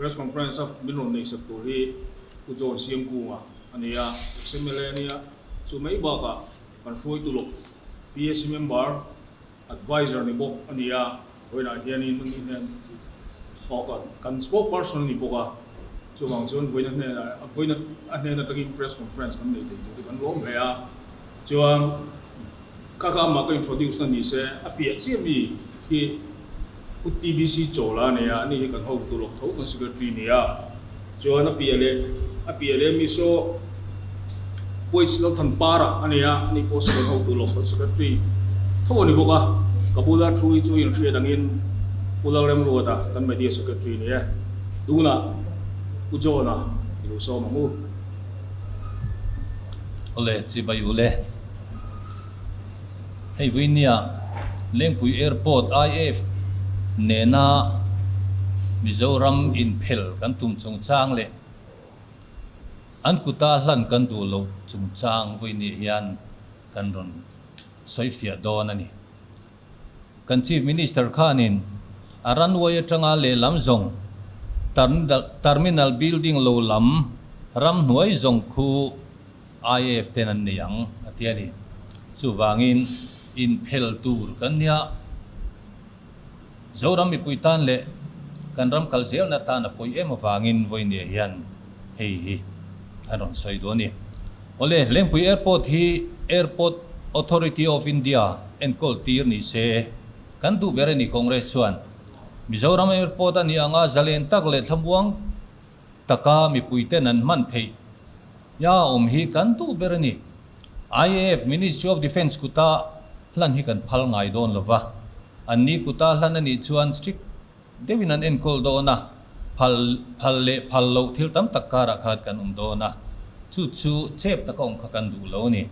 Press conference a min rawn neihsak tur hi Pu John Siamkunga a ni a, ex-MLA a nia. Chu mai bakah kan hruaitu lawk PAC member, adviser ni bawk a ni a, vawiinah hianin ani hnen aw kan kan spokesperson a ni bawk a, chuvang chuan vawiina hnenah vawiina a hnen atangin press conference kan nei thei tur chu kan lawm hle a, chuan kha kha amah ka introduce na ni se a piah chiah mi hi Pu TBC Chawla a nei a, ani hi kan hotu lawk tho kan secretary a ni a, chuan a piah leh a piah leh mi saw Puaich Lalthanpara a nei a, ani pawh saw kan hotu lawk kan secretary tho a ni bawk a, ka bula thu hi chu inhriat angin Pu Lalremruata kan media secretary a ni e, tunah Pu John-a i lo sawm ang u. Awle, chibai ule. Hei Vuinia Lengpui Airport IAF nena Mizoram inphel kan tum chungchang leh an kuta hlan kan duh loh chungchang Vuinia hian kan rawn sawifiah dawn a ni. Kan Chief Minister khanin a runway atanga lehlam zawng Terminal Building lo lam ramhnuai zawng khu IAF ten an nei ang a ti a ni. Chuvangin inphel tur kan nia. Zoram mipui tan leh kan ram kal zelna tan a pawi em avangin vawinia hian hei hi an rawn sawi duh a ni. Awle, Lengpui Airport hi Airport Authority of India enkawl tir ni se kan duh ber a ni Congress chuan Mizoram Airport a nih anga zalen tak leh thlamuang taka mipuiten an hman theih ya awm hi kan duh ber a ni. IAF, Ministry of Defence kuta hlan hi kan phal ngai dawn lo va, anni kuta hlan a nih chuan strict deuhin an enkawl dawn a, phal phal leh phal loh thil tam tak karah khan kan awm dawn a, chu chu chep taka awm kha kan duh lo a ni.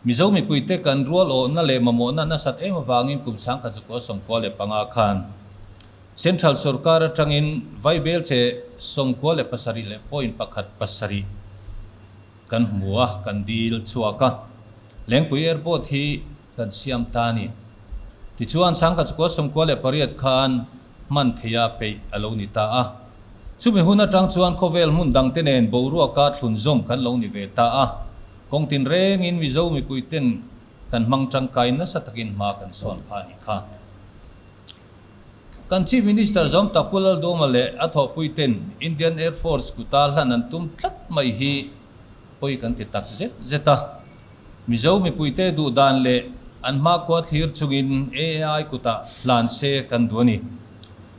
Mizo mipuite kan rual awhna leh mamawhna nasat em avangin kum 1995 khan Central sorkar atangin Vaibel che 97 leh point pakhat pasarih kan hmu a, kan dil chhuak a. Lengpui Airport hi kan siam ta a ni. Tichuan 1998 khan hman theia peih a lo ni ta a. Chumi hun atang chuan khawvel hmun dangte nen boruaka thlunzawm kan lo ni ve ta a. Kawng tinrengin Mizo mipuiten kan hmang tangkai nasa takin hma kan sawn phah a nih kha. Kan Chief Minister Zawm Takpu Lalduma leh a thawhpuiten Indian Air Force kuta hlan an tum tlat mai hi pawi kan ti tak zet zet a. Mizo mipuite duh dan leh an hmakhua thlir chungin AAI kutah hlan se kan duh a ni.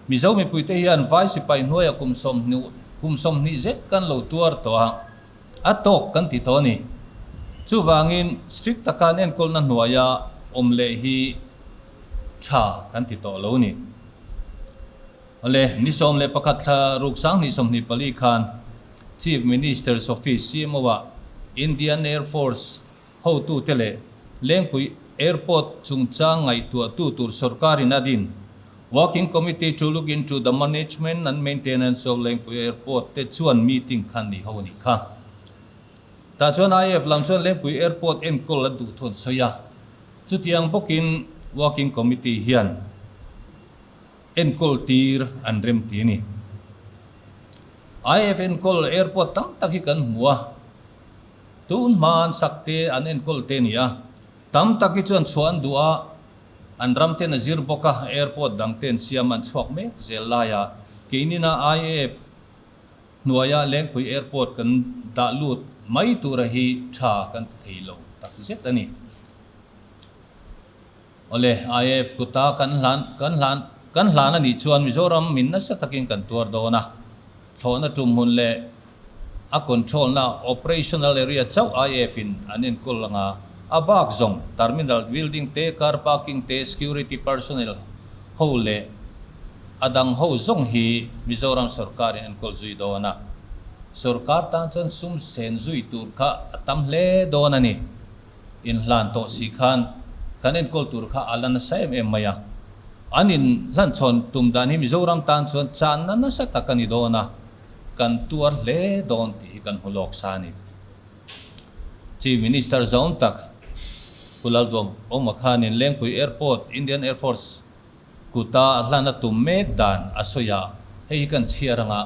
Mizo mipuite hian vai sipai hnuaiah kum kum 20 zet kan lo tuar tawh a, a tawk kan ti tawh a ni. Chuvangin strict taka an enkawlna hnuaia awm leh hi tha kan ti tawh lo ni. Awle, ni 11 thla ruk 2024 khan Chief Minister's Office, CMO, ah Indian Air Force hotute leh Lengpui Airport chungchang ngaihtuahtu tur sorkarin a din Working Committee to look into the management and maintenance of Lengpui Airport te chuan meeting khan ni ho a nih kha. Tah chuan IAF lam chuan Lengpui Airport enkawl an duh thu an sawi a. Chutiang bawkin Working Committee hian enkawl tir an rem ti a ni. IAF enkawl airport tam tak hi kan hmu a, tun hma an sak te an enkawl te a ni a, tam tak hi chuan chhuah an duh a, an ram ten a zir bawk a, airport dang te an siam an chhuak mek zel laia keinina IAF hnuaia Lengpui Airport kan dah lut mai tura hi tha kan ti thei lo tak zet a ni. Awle, IAF kuta kan hlan kan hlan kan hlan a nih chuan Mizoram min nasa takin kan tuar dawn a, thlawhna tum hmun leh a control na operational area chauh IAF in an enkawl anga a bak zawng terminal building te, car parking te, security personnel ho leh A dang ho zawng hi Mizoram sorkarin enkawl zui dawn a, sorkar tan chuan sum sen zui tur kha a tam hle dawn a ni. Inhlan tawh si khan kan enkawl tur kha a la nasa em em mai a. An inhlanchhawn tum dan hi Mizoram tan chuan channa nasa tak a ni dawn a, kan tuar hle dawn tih hi kan hmu lawk sa a ni. Chief Minister zawn tak Pu Lalduam Awma khanin Lengpui Airport, Indian Air Force, Kuta hlan a tum mek dan a sawi a, Hei hi kan chhiar anga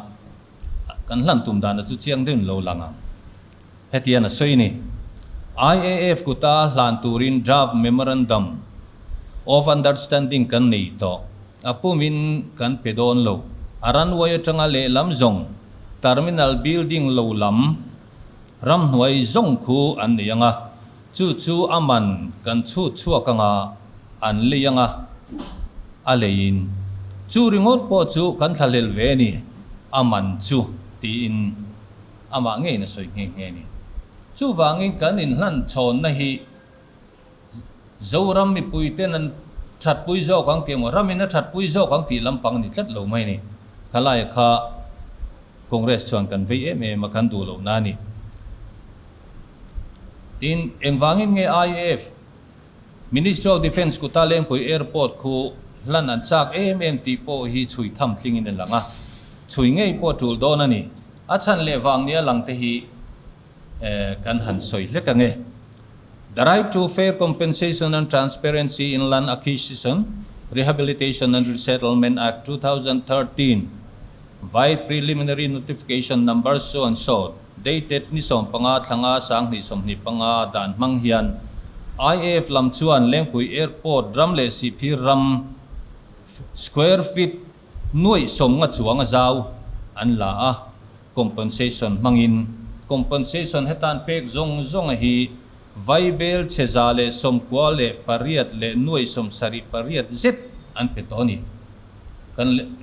kan hlan tum dana chu chiang deuhin lo lang ang. Hetian a sawi ni. IAF kuta hlan turin draft memorandum of understanding kan nei tawh. A pumin kan pe dawn lo. A runway atanga lehlam zawng, terminal building lo lam, ramhnuai zawng khu an nei anga, chu chu a man kan chhut chhuak anga an lei anga a leiin chu ringawt pawh chu kan thlahlel ve a ni, a man chu tiin. Amah ngeiin a sawi nghe nghe a ni. Chuvangin kan inhlan chhawnna hi Zoram mipuiten an thatpui zawk ang tih emaw, ramin a thatpui zawk ang tih lampang a ni tlat lo mai a ni. Khalaia kha Congress chuan kan vei em em a, kan duh lohna a ni. Tin, engvangin nge IAF Ministry of Defence kuta Lengpui Airport khu hlan an chak em em tih pawh hi chhui tham tlingin a lang a, chhui ngei pawh tul dawn a ni. A chhan leh vang nia lang te hi kan han sawi hlek ang e. The right to fair compensation and transparency in land acquisition, rehabilitation and resettlement Act 2013, vide preliminary notification number so and so, dated ni 15 thlanga 2025 dan hmang hian IAF lam chuan Lengpui Airport ram leh Sihphir ram square feet Nuaih 50 chuang a zau an la a, compensation hmangin. Compensation hetan pek zawng zawng a hi Vaibel chhe 198 leh nuaih 78 zet an pe tawh a ni. Kan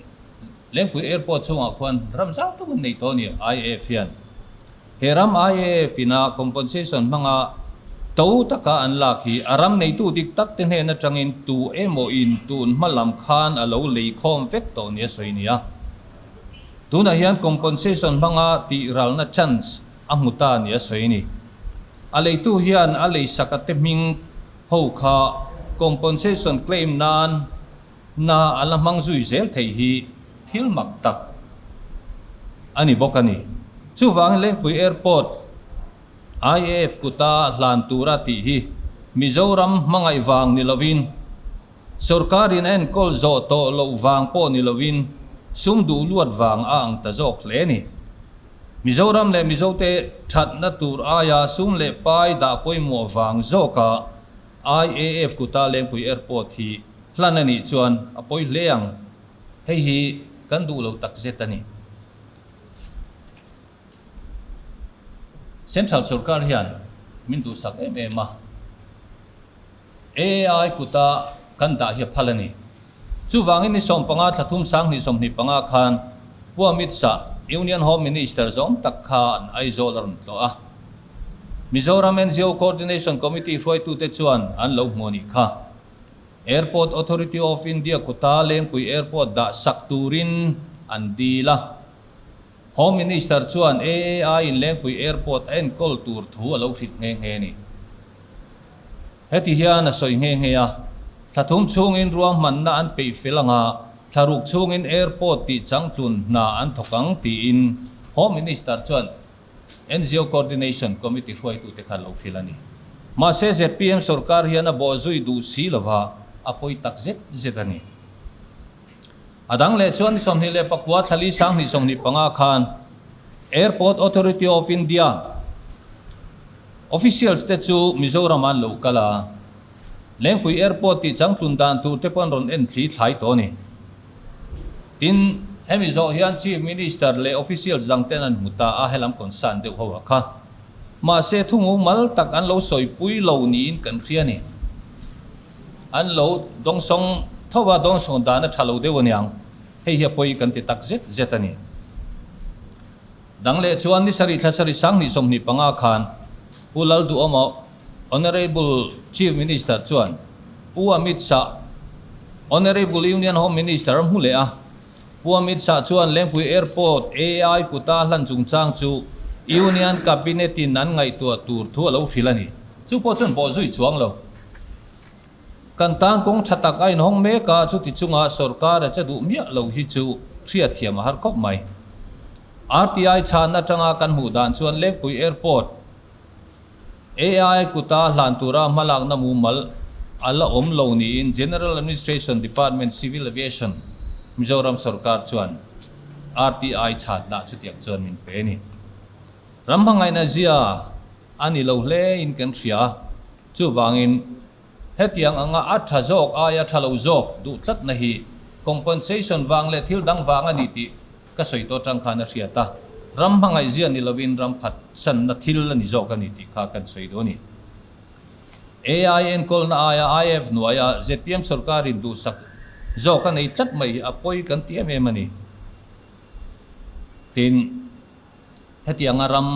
Lengpui Airport chhungah khuan ram zau tak an nei tawh a ni IAF hian. He ram IAF ina compensation hmanga to taka an lak hi a ram neitu dik tak te hnen atangin tu emaw in tun hma lam khan a lo lei khawm vek tawh nia sawi nia. Tunah hian compensation hmanga tih ralna chance a hmu ta nia sawi ni. A leitu hian a leisaka te hming ho kha compensation claim nan Na a la hmang zui zel thei hi thil mak tak a ni bawk a ni. Chuvangin Lengpui Airport IAF kuta hlan tura tih hi Mizoram hmangaih vang ni lovin, sorkarin a enkawl zawh tawh loh vang pawh ni lovin sum duh luat vang a ang ta zawk hle a ni. Mizoram leh Mizote thatna tur aia sum leh pai dah pawimawh vang zawka IAF kuta Lengpui Airport hi Hlan a nih chuan a pawi hle ang. Hei hi kan duh lo tak zet a ni. Central sorkar hian min duhsak em em a, AAI kuta kan dah hi a phal a ni. Chuvangin ni 15 thla thum 2025 khan Pu Amit Shah, Union Home Minister zawm tak kha an Aizawl a rawn tlawh a. Mizoram NGO Coordination Committee hruaitute chuan an lo hmu a nih kha. Airport Authority of India kuta Lengpui Airport dah sak turin an dil a. Home Minister chuan AAI in Lengpui Airport a enkawl tur thu a lo hrilh nghe nghe a ni. Heti hian a sawi nghe nghe a, thla thum chhungin ruahmanna an peih fel anga thla ruk chhungin airport tih changtlun hna an thawk ang tiin Home Minister chuan NGO Coordination Committee hruaitute kha lo hrilh a ni. Mahse zpm sorkar hian a bawhzui duh si lova a pawi tak zet zet a ni. A dang leh chuan ni 29 thla li 2025 khan Airport Authority of India officials te chu Mizoram an lo kal a, Lengpui Airport tih changtlun dan tur te pawh an rawn en thli thlai tawh a ni. Tin, hemi zawh hian Chief Minister leh officials dang ten an hmu ta a, helam concern deuh ho a kha. Mahse, thu mumal tak an lo sawipui lo niin kan hria a ni. An lo dawngsawng tho a, dawngsawng dan a tha lo deuh aniang. Hei hi a pawi kan ti tak zet zet a ni. Dang leh chuan ni sarih thla sarih 2025 khan Pu Lalduhawma Honourable Chief Minister chuan Pu Amit Shah, Honourable Union Home Minister a hmu leh a. Pu Amit Shah chuan Lengpui Airport AI kuta hlan chungchang chu Union Cabinet in an ngaihtuah tur thu a lo hrilh a ni. Chu pawh chuan bawh zui chuang lo. Kan tan kawng tha tak a inhawng mek a, chuti chunga sorkar a che duh miah lo hi chu hriatthiam a har khawp mai. RTI chhan atanga kan hmuh dan chuan Lengpui Airport, AI kuta hlan tura hmalakna mumal a la awm lo niin General Administration Department Civil Aviation, Mizoram sorkar chuan RTI chhatna chutiang chuan min pe a ni. Ram hmangaihna zia a ni lo hle in kan hria. Chuvangin hetiang anga a tha zawk aia tha lo zawk duh tlatna hi compensation vang leh thil dang vang a ni tih ka sawi tawh atang khan a hriat a, ram hmangaih zia ni lovin ram phat sanna thil a ni zawk a ni tih kha kan sawi duh a ni. AI enkawlna aia IF hnuaia zpm sorkarin duhsak zawk a nei tlat mai hi a pawi kan ti em em a ni. Tin, hetianga ram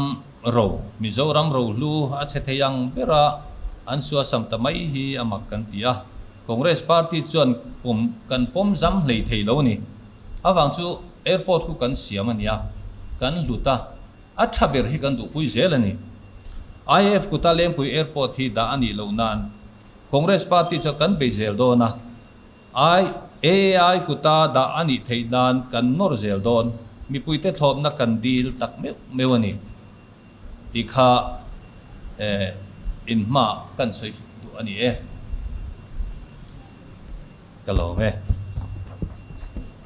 ro, Mizoram rohlu a chhe thei ang bera an suasam ta mai hi a mak kan ti a. Congress party chuan pawm kan pawm zam hlei thei lo a ni. Avang chu airport khu kan siam a nia, kan hlut a. A tha ber hi kan duhpui zel a ni. IAF kuta Lengpui Airport hi dah a nih loh nan Congress Party chuan kan bei zel dawn a, IAAI kuta dah a nih theih nan kan nawr zel dawn, mipuite thlawpna kan dil tak meuh meuh a ni tih kha inhma kan sawi duh a ni e. Ka lawm e.